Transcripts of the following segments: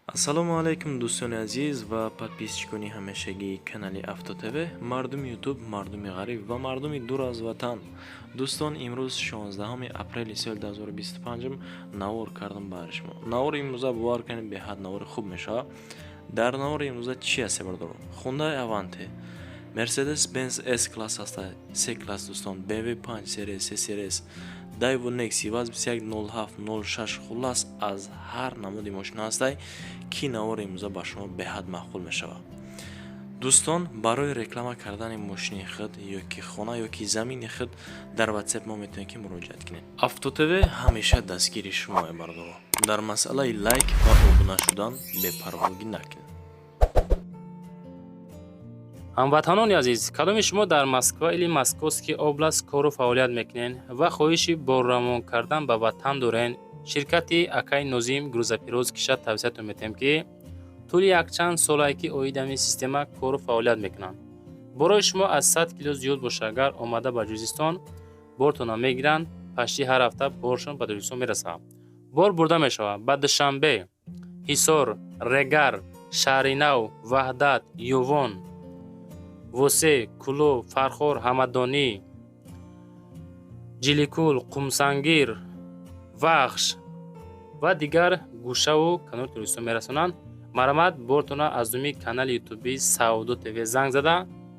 Ассалому алайкум, дӯстони азиз ва подписчикони ҳамешагии канали Авто ТВ, мардуми Ютуб, мардуми ғариб ва мардуми дур аз ватан. Дӯстон, имрӯз 16 апрели соли 2025 навор кардам барои шумо. Навори имрӯза, бовар кунед, беҳад навори хуб мешавад. Дар навори имрӯза чӣ ҳасте, бардоро? Хундай Аванте, Мерседес Бенз С класс ҳаста, С класс, дӯстон, BMW 5 серия, С серия, Дайву Некси, ВАЗ 210706, хуллас, аз ҳар намуди мошина ҳастай, ки навори имрӯза ба шумо беҳад маъқул мешавад. Дӯстон, барои реклама кардани мошини худ ё ки хона ё ки замини худ дар Ватсап мо метавонед ки муроҷиат кунед. Авто ТВ ҳамеша дастгири шумое, бардоро. Дар масъалаи лайк ва обуна шудан бепарвогӣ накунед. Ҳамватанони азиз, кадоми шумо дар Москва или Московский область кору фаъолият мекунед ва хоҳиши борравон кардан ба ватан дорен, ширкати акай Нозим грузоперевозкиша тавсиятон метиҳем, ки тӯли якчанд солае ки оид ҳамин система кору фаъолият мекунанд. Борои шумо аз 100 кило зиёд боша, агар омада ба Ҷузистон бортона мегиранд, пашти ҳар ҳафта боршон ба Тоҷикистон мерасад. Бор бурда мешавад ба Душанбе, Ҳисор, Регар, Шаҳринав, Ваҳдат, Ювон, Восе, Кӯлоб, Фархор, Ҳамадонӣ, Ҷиликул, Қумсангир, Вахш ва дигар гӯшаву канори Тоҷикистон мерасонанд. Марҳамат, бортона аз номи канали ютуби Савдо ТВ занг зада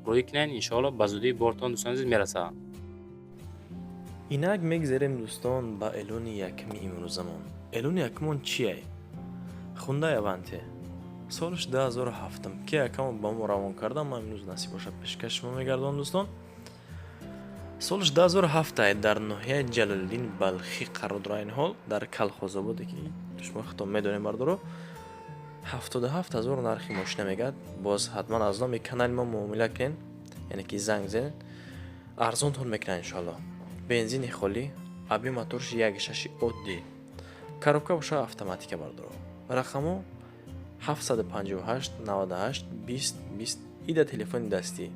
роҳӣ кунед. Иншоалло, ба зудӣ бортон, дӯстони азиз, мерасад. Инак мегзарем, дӯстон, ба эълони якми имрӯзамон. Эълони якмон чие? Хундай Аванте, солаш 2007, ки якамо ба мо равон кардам, ман имрӯз, насиб бошад, пешкаши шумо мегардонам. Дӯстон, солаш 2007, дар ноҳияи Ҷалолиддини Балхӣ қарор дорад, айни ҳол дар Калхозободе, ки шумо худтон медонед, бардоро. 77 000 нархи мошина мегӯяд. Боз ҳатман аз номи канали мо муомила кунед, яъне ки занг зенед, арзонтон мекунад, иншоалло. Бензини холӣ, объём моторш 1,6 оддӣ, коробка боша автоматика. Бардоро, рақамо 758 98 20 20, ида телефони дастӣ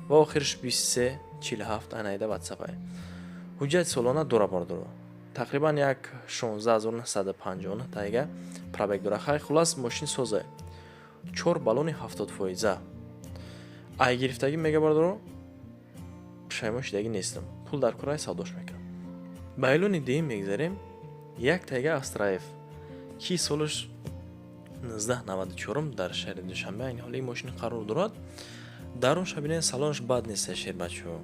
ва охириш 23 47, анаида ватсапай. Ҳуҷҷати солона дора, бардоро, тақрибан як 16 959 тайга пробег дора. Хай, хуллас, мошин соза, чор баллони 70%. Ай гирифтагӣ мега, бардоро, пушаймон шидагӣ нестам, пул дар корай, савдош мекунам. Ба эълони дуюм мегзарем. Як тайга Астра Ф, ки солаш 1994, дар шаҳри Душанбе айни ҳоли мошин қарор дорад. Дарунша бинед, салонаш бад нест, шербачо.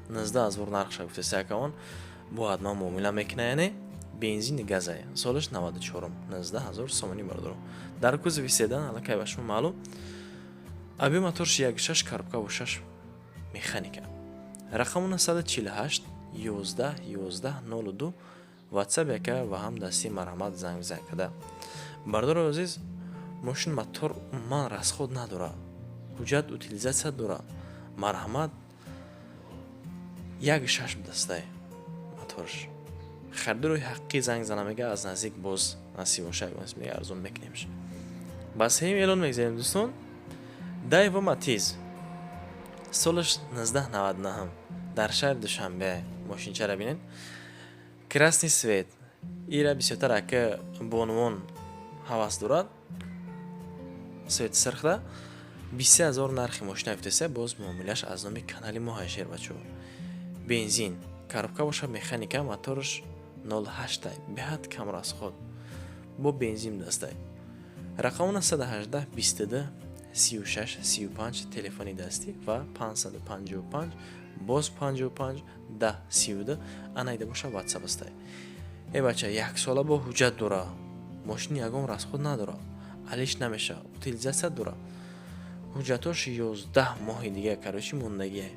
19 000 нархша гуфтеста якавон, бо ҳатман муомила мекуна, яъне бензини газай, солаш 94, 19 000 сомонӣ, бардоро. Дар кузови седан, аллакай ба шумо маълум, объём моторш 1,6, коробка бошаш механика. Рақаму 948 11 11 02, ватсап яка ва ҳам дастии, марҳамат, занг бизан када. Бардори азиз, мошин мотор умуман расход надорад, ҳуҷҷат утилизация дорад. Марҳамат, 1,6 дастай моторш. Харидори ҳақиқӣ занг зана, мега, аз наздик боз, насиб боша, мега, арзон мекунемш. Ба сеюм эълон мегзарем, дӯстон. Дайва Матиз, солаш 1999, дар шаҳри Душанбе. Мошинчара бинед, красный цвет, ира бисёртар ака бонувон ҳавас дорад цвети сирхда. 23 000 нархи мошина гуфтеса, боз муомилаш аз номи канали мо ҳай, шербачо. Бензин, коробка боша механика, моторш 08, беҳад кам расход, бо бензин дастай. Рақаму 918 22 36 35, телефони дастӣ ва 555 боз 55 10 32, анайда боша ватсап астай. Э бача, яксола бо ҳуҷҷат дора, мошин ягон расход надора, алиш намешавад, утилизация дора, ҳуҷҷатош 11 моҳи дига, короче, мондагие.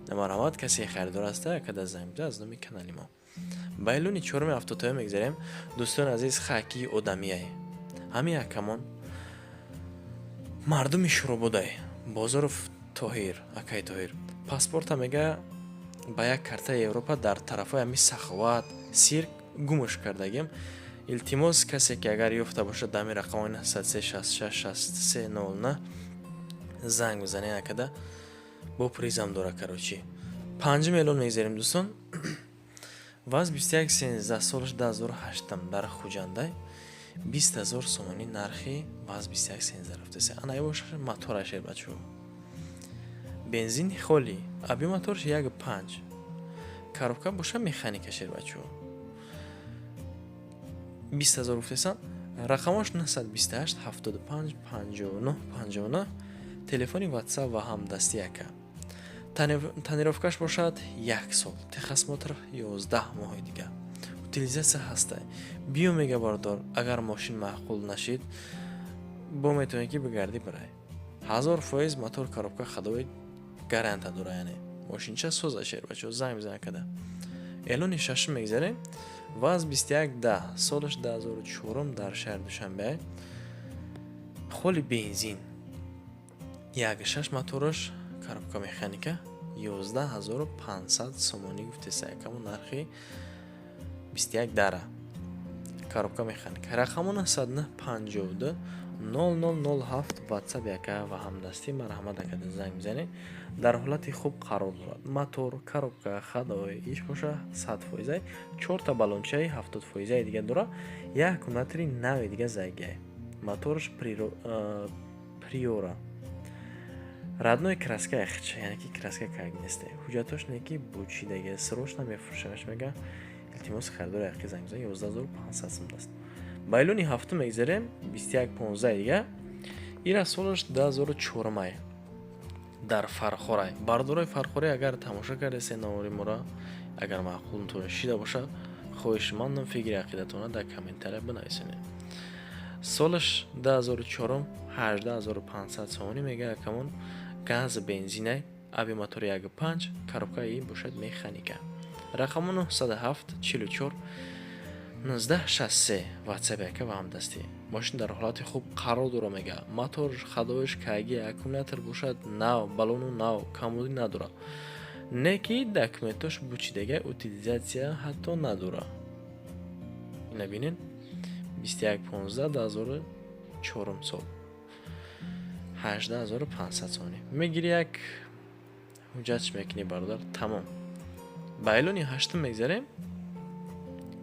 Марҳамат, касе харидор аста, якада занг биза аз номи канали мо. Ба эълони чоруми Авто ТВ мегзарем. Дӯстони азиз, хаки одамияй, ҳамин якамон мардуми Шурободай, Бозоров Тоҳир, акай Тоҳир, паспорта мега ба як картаи Европа дар тарафҳои ҳами Саховат, Сирк гумш кардагим. Илтимос, касе ки агар ёфта бошад, дами рақамои 936 63 09 занг бизанед акада, бо призам дора, короче. Панҷум эълон мегзарем, дӯстон. ВАЗ 21 13, солаш 2008, дар Хуҷандай. 20 000 сомонӣ нархи ВАЗ 2113 рафтасе. Ана боша мотораш, бачаҳо, бензини холӣ, объём мотораш 1,5, коробка боша механика, шербачаҳо, 20 000 гуфтесан. Рақамош 928 75 59 59, телефони Ватсап ва ҳамдастӣ яка. Тонировкаш бошад як сол, техосмотр 11 моҳи дига, утилизация ҳаста. Биё, мега, бардор, агар мошин маъқул нашид, бо метавонӣ ки бигардӣ бирай. 1000% мотор, коробка, ходовой гарантия дора, яъне мошинча соза. Шербачо, занг бизан када. Эълони шашум мегзарем. ВАЗ 2110, солаш 2004, дар шаҳри Душанбе, холи бензин, 1,6 мотораш, коробка механика, 11 500 сомонӣ гуфтеса якаму нархи 21 дара, коробка механика. Рақаму 952 0007, Ватсап яка ва ҳамдастӣ. Марҳамат акада, занг бизанед. Дар ҳолати хуб қарор дорад: мотор, коробка, ходовой иш боша 100 фоизай, чорта баллончаи 70 фоизаи дига дора, як аккумулятори нави дига зайгай, мотораш Приора, родной краска яхча, яъне ки краска как несте, ҳуҷҷатош не ки бучидаги. Срочно мефурӯшамаш, мега. Илтимос, харидори ҳақиқӣ занг бизан. 11 500 сум аст. Ба эълони ҳафтум мегзарем. 2115 дига, ира солаш 2004-май, дар Фархорай. Бардорои Фархорӣ, агар тамошо кардасе навори мора, агар маъқултон шида бошад, хоҳишмандам, фикри ақидатона дар комментария бинависонед. Солаш 2004, 18 500 сомонӣ мега акамон. Газ бензинай, объём мотори 1,5, коробкаи бошад механика. Рақаму 907 44 19 63, Ватсап яка ва ҳамдастӣ. Мошин дар ҳолати хуб қарор дора, мега. Мотор, ходовоиш кайги, аккумулятор бошад нав, баллону нав, камбудӣ надорад, не ки документош бучидага, утилизация ҳатто надорад. Ина бинед, 2115, 2004 сол, 18 500 сомонӣ мегири, як ҳуҷҷатш мекунӣ, бародар, тамом. Ба эълони ҳаштум мегзарем.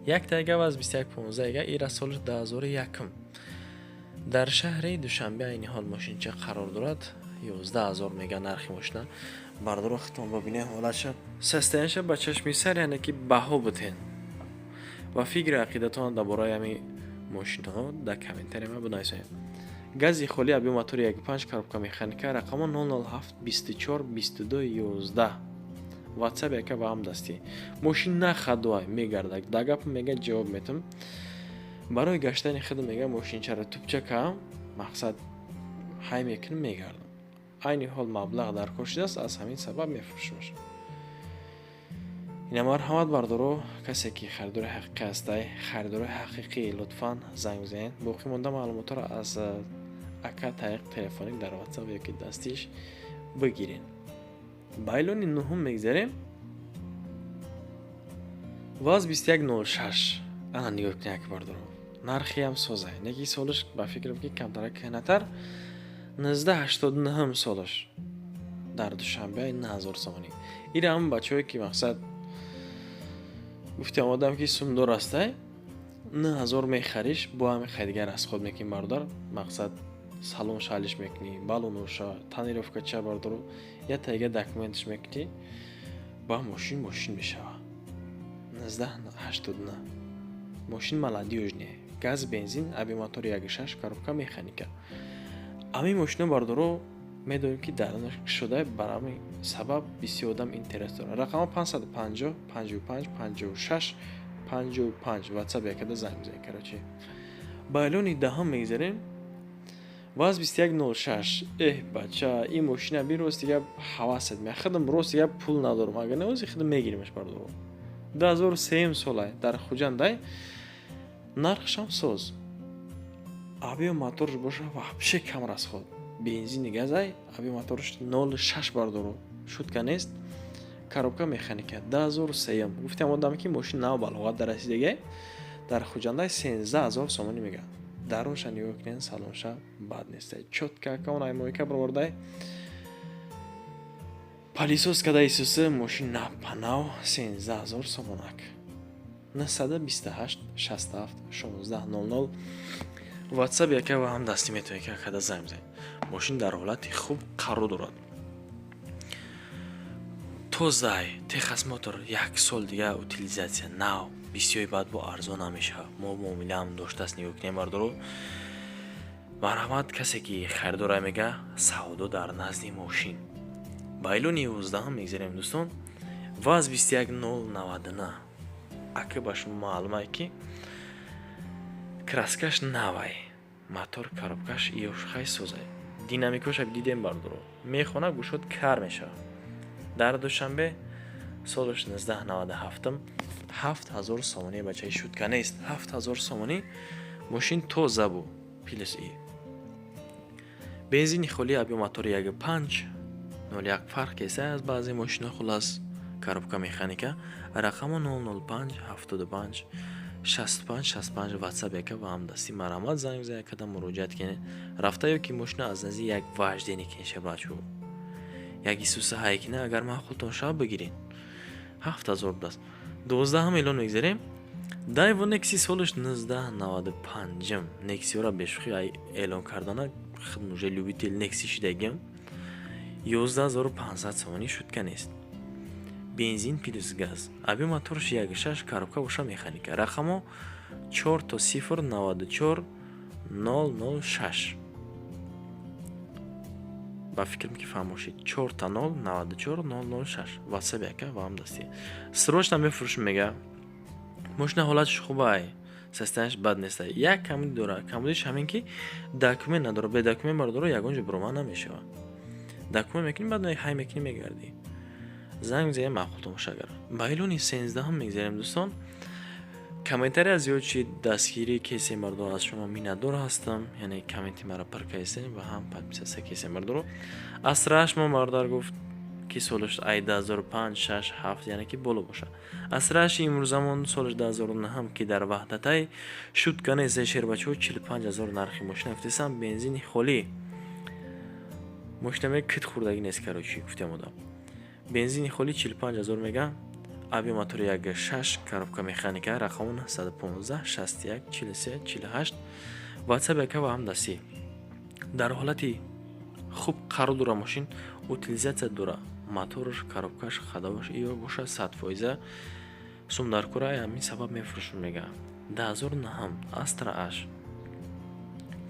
Як тайга ВАЗ 2115 яга, ира соли 2001, дар шаҳри Душанбе айни ҳол мошинча қарор дорад. 11 000 мега нархи мошина. Бардоро, хитон бибинед ҳолатша, состояниеша ба чашми сар, яъне ки баҳо бутен ва фикри ақидатон дар бораи ҳамин мошинҳо дар комментария ма бинависонед. Гази холӣ, объём мотори 1,5, коробка механика. Рақамо 007 24 22 11, Ватсап яка ва ҳамдастӣ. Мошин на ходовой мегардад, да гап мега, ҷавоб метам. Барои гаштани худ, мега, мошинчаро тупча каам, мақсад ҳай мекунам, мегардам. Айни ҳол маблағ дар кор шудааст, аз ҳамин сабаб мефурӯшамаш. Ина, марҳамат, бардоро, касе ки харидори ҳақиқӣ ҳастай, харидори ҳақиқӣ, лутфан занг бизанед. Боқӣ монда маълумотҳоро аз ака тариқ телефонӣ дар Ватсап ёки дастиш бигирен. Ба эълони нуҳум мегзарем. ВАЗ 2106. Ана нигоҳ кунед, як бардоро, нархиам созай, неки солаш ба фикрам ки камтарак кӯҳнатар, 1989 солаш, дар Душанбе, 9000 сомонӣ. Ира ҳам бачаҳое ки мақсад гуфтем, одам ки сумдор ҳастай, 9000 мехариш, бо ҳами хайдигар аз худ мекунӣ, бародар. Мақсад салон шалиш мекунӣ, баллоноша, тонировка ча, бардору, я тайга документш мекунӣ, ба мошин мошин мешава. 1989 мошин молодёжный, газ бензин, объём мотори 1,6, коробка механика. Ҳамин мошино, бардоро, медонем ки дарунаш кушода, бар ҳамин сабаб бисёр одам интерес дорад. Рақама 550 55 56 55, Ватсап якада занг бизанед. Короче, ба эълони даҳум мегзарем. ВАЗ 2106. Эҳ, бача, ин мошина би, рости гап, ҳавасат меяд. Худам, рости гап, пул надорам, агар не, ози худам мегиримаш, бардоро. 2003 солай, дар Хуҷандай, нархшам соз, объём моторш боша вообще кам расход, бензини газай, объём моторш 0,6, бардоро, шутка нест, коробка механика, 2003. Гуфтем, одаме ки мошин нав балоғат дар расидагай, дар Хуҷандай, 13 000 сомонӣ мегӯяд. Дарунша нигоҳ кунед, салонша бад нестай, чётко акаон аймоика баровардай, пылесос када исусы, мошин напанав, 13 000 сомонак. 928 67 16 00 WhatsApp яка ва ҳам дастӣ метавонед, ки акада занг бизанед. Мошин дар ҳолати хуб қарор дорад, тозай, техосмотр, як сол дига, утилизация нав. Бисёри баъд бо арзон намешавад. Мо муомилаам доштааст. Нигоҳ кунем, бардоро, марҳамат, касе ки харидора, мега, савдо дар назди мошин. Ба эълони 11-ҳам мегзарем, дӯстон. ВАЗ 21099. Ака, ба шумо маълумае, ки краскаш навай, мотор, коробкаш ёшхай созай, динамикоша дидем, бардоро, мехона, гӯшод кар мешавад. Дар Душанбе, солаш 1997, 7000 сомонӣ. Бачаи, шутка нест, 7000 сомонӣ. Мошин тоза бу плюс и бензини холӣ, объём мотори 1.5, 01 фарқ кеса аз баъзе мошино. Хулас, коробка механика. Рақамо 005 75 65 65 WhatsApp яка ва ҳамдастӣ. Марҳамат, занг бизанед, када муроҷиат кунед рафта ё ки мошина аз назди як вождение кунед, бачо, як Исуса ҳайкина, агар маъқултон шавад, бигиред. 7000 будааст. 12-ҳам эълон мегзарем. Дайво Некси, солаш 1995-м. Нексиёра бешӯхӣ эълон кардана уже любитель Некси шидагиам. 11 500 сомонӣ, шутка нест, бензин плюс газ, объём моторш 1.6, коробка боша механика. Рақамо 000 94 006. Ба фикрам, ки фаҳмошед: 000 94 006 WhatsApp яка ва ҳам дастӣ. Срочно мефурӯшем, мега. Мошина ҳолаташ хубай, состояниеш бад неста, як камбуди дора. Камбудиш ҳамин, ки документ надора. Бе документ, бардоро, ягон ҷо биромад намешавад. Документ мекунӣ, баъд ҳай мекунӣ, мегардӣ. Занг мезанем, маъқултон боша агар. Ба эълони 13-ҳам мегзарем, дӯстон. Комментария зиёд шид, дастгирӣ кесем, бардоро, аз шумо миннатдор ҳастам. Яъне комменти маро пур кардистем ва ҳам подписаться кесем, бардоро. Астраш мо бародар гуфт, ки солаш ай 2005, 6, 7, яъне ки боло боша. Астраши имрӯзамон, солаш 2009, ки дар Ваҳдатай, шутка нест, шербачаҳо, 45 000 нархи мошина гуфтесам, бензини холӣ. Мошина ме кит хӯрдагӣ нест, короче, гуфтем одам. Бензини холӣ 45 000 мега, объём мотори 1.6, коробка механика. Рақамон 915 61 43 48 WhatsApp яка ва ҳам дастӣ. Дар ҳолати хуб қарор дора мошин, утилизация дора, мотораш, коробкаш, ходоваш иё боша 100%. Сум дар кора, ҳамин сабаб мефурӯшем, мега. 2009 Астра Аш,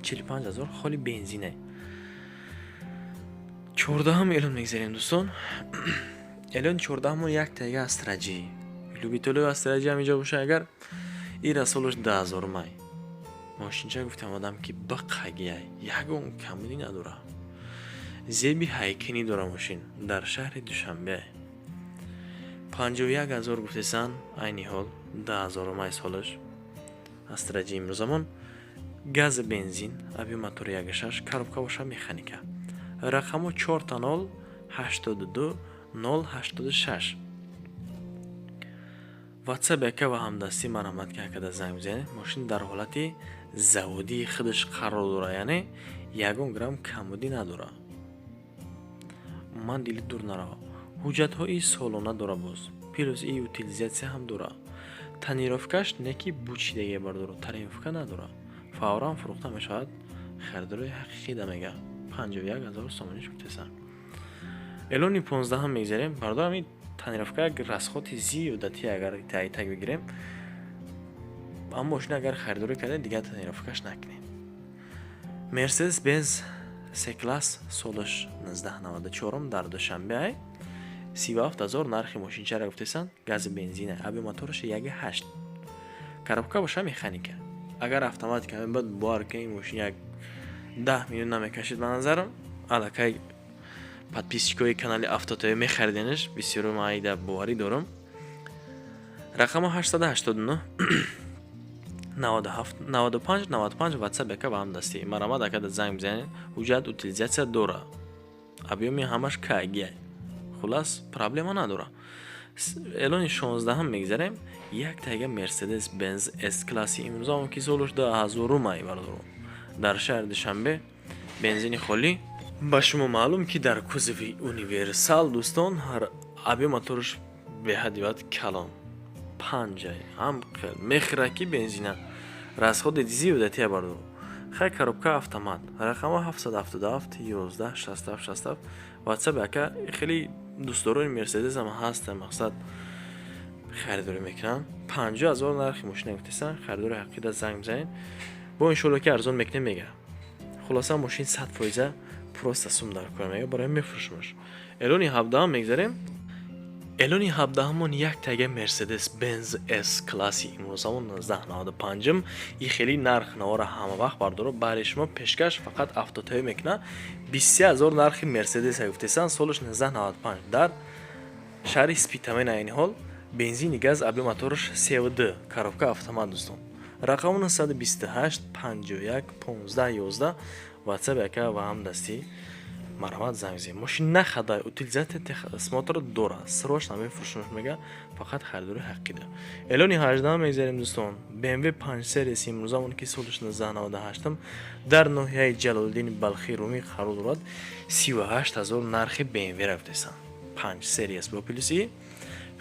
45 000, холи бензине. 14-ҳам эълон мегзарем, дӯстон. Эълони 14-ҳамон як тега Астра Ҷи. Любителои Астра Ҷи ҳам инҷо боша агар, ира солаш 2000-май. Мошинча, гуфтам одам, ки биқагияй, ягон камбудӣ надора, зеби ҳайкинӣ дора. Мошин дар шаҳри Душанбе, 51 000 гуфтесан айни ҳол, 2000-май солаш. Астра Ҷи имрӯзамон, газ, бензин, объём мотори 1.6, коробка боша механика. Рақамо 000 82 086 WhatsApp яка ва ҳамдастӣ. Марҳамат, ки акада занг бизанед. Мошин дар ҳолати заводии худаш қарор дора, яъне ягон грамм камбудӣ надора. Ман дили дур нарава, ҳуҷҷатҳои солона дора, боз плюс и утилизация ҳам дора. Тонировкаш не ки бучидагие, бардоро, тонировка надора. Фавран фурӯхта мешавад, харидорои ҳақиқӣ да, мега. 51 000 сомониш гуфтесан. Эълони 15-ҳам мегзарем, бардорам. Ин тонировка як расходи зиёдатӣ, агар таг бигирем. Аммо мошина агар харидорӣ кардем, дигар тонировкаш накунем. Мерседес Бенз С класс, солаш 1994, дар Душанбе ай, 37 000 нархи мошинчара гуфтесан, гази, бензина, объём мотораш 1.8, коробка боша механика. Агар автоматика бад, бовар ки ин мошин як 10 минут намекашид. Ба назарам, аллакай подписчикои канали Автотв мехариденаш бисёро, ман айда боварӣ дорам. Рақамо 889 97 95 95 WhatsApp яка ва ҳамдастӣ. Марамад, акада занг бизанед. Ҳуҷҷат, утилизация дора, объёми ҳамаш кагия, хулас, проблема надора. Эълони 16-ҳам мегзарем. Як тайга Мерседес Бенз С класси имрӯзамо, ки солаш 2000-май, бародаро, дар шаҳри Душанбе, бензини холӣ. Ба шумо маълум, ки дар кузови универсал, дӯстон, объём мотораш беҳадди бад калон. Панҷай ҳам мехӯра, ки бензина расходи зиёдатия, бардор. Хай, коробка автомат, рақама 777 11 67 67, ватсап ака. Хеле дӯстдорони Мерседесам ҳастам, мақсад, харидорӣ мекунам. 50 000 нархи мошина гуфтесан. Харидори ҳақида занг бизанед, бо иншоалло, ки арзон мекунем, мега. Хулоса, мошин 100%, просто сум дар кор, мега, барои мефурӯшмаш. Эълони 17-ам мегзарем. Эълони 17-ҳамон як тага Мерседес Бенз С класси имрӯзамон, 1995-м. И хеле нарх навора ҳама вақт, бардоро, баҳри шумо пешкаш фақат автотоӣ мекунад. 23 000 нархи Мерседеса гуфтесан, солаш 1995, дар шаҳри Спитамен. Айни ҳол бензини газ, объём мотораш сд, коробка автомат. Дӯстон, рақаму 928 51 15 11, ватсап яка ва ҳам дастӣ. Марҳамат, занг бизанед. Мошин нахада, утилизация, техосмотр дора, срочно мефурӯшам, мега, фақат харидори ҳақида. Эълони 18 мегзарем, дӯстон. BMW 5 серияси имрӯзамон, ки соли 1998, дар ноҳияи Ҷалолиддини Балхи Румӣ қарор дорад. 38 000 нархи BMW рафтесан. 5 серияс бо плюси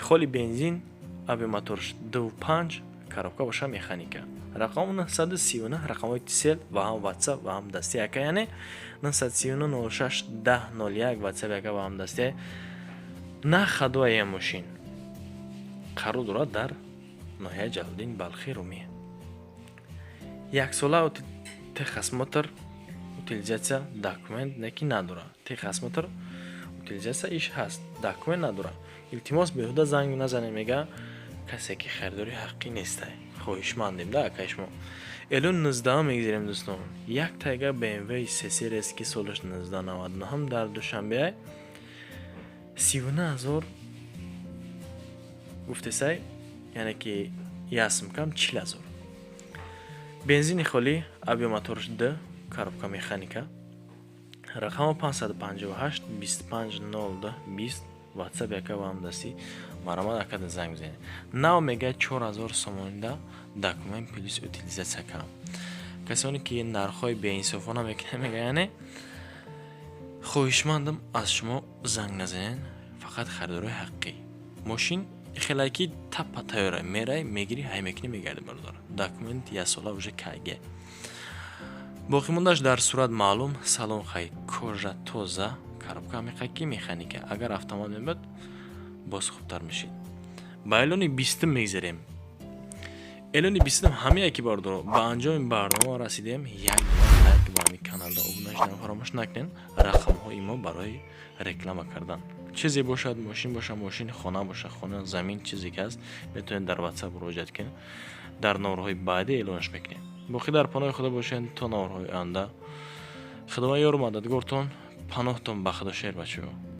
холи бензин, объём моторш 2.5, коробка боша механика. Рақам 939, рақамҳои Тисел ва ҳам ватсап ва ҳам дасти яка, яъне 939 06 10 01, ватсап яка ва ҳам дасти. На хадоя, мошин қарор дорад дар ноҳияи Ҷалолиддини Балхи Румӣ. Яксола техосмотр, утилизация, документ неки надорад. Техосмотр, утилизация иш ҳаст, документ надорад. Илтимос, беҳуда занг назанед, мега, касе ки харидори ҳақиқӣ нестай. Хоҳишмандем да, акай шумо. Эълон 19-ам мегзарем, дӯстон. Як тайга BMW се серияс, ки солаш 1999, дар Душанбе, 39 000 гуфтесай, яъне ки ясм кам 40 000. Бензини холӣ, объём моторш д, коробка механика. Рақамо 558 25 02 20, ватсап яка ва ҳамдастӣ. Марҳамат, акада занг бизанед. Нав мега 4000 сомонида, документ плюс утилизация кам. Касоне ки нархҳои беинсофона мекунанд, мега, яъне хоҳишмандам аз шумо, занг назанед, фақат харидорои ҳақиқӣ. Мошин хелае ки таппа тайёра, мерай, мегирӣ, ҳай мекунӣ, мегарди, бародар. Документ яксола уже кайге, боқимондааш дар сурат маълум. Салон хай, кожа тоза, коробка ҳамиқа ки механика. Агар автомат мебуд, боз хубтар мешид. Ба эълони 20-ум мегзарем. Эълони 20-ум ҳамее ки, бародаро, ба анҷоми барнома расидем. Як лайк ба ҳамин каналда, обуна шудан фаромӯш накунед. Рақамҳои мо барои реклама кардан, чизе бошад, мошин боша мошин, хона боша хона, замин, чизе ки ҳаст, метавонед дар ватсап муроҷиат кунед. Дар номерҳои баъдӣ эълонаш мекунем. Боқӣ дар паноҳи Худо бошед то номерҳои оянда. Худованд ёру мададгортон, паноҳтон ба Худо. Шер, бачаҳо.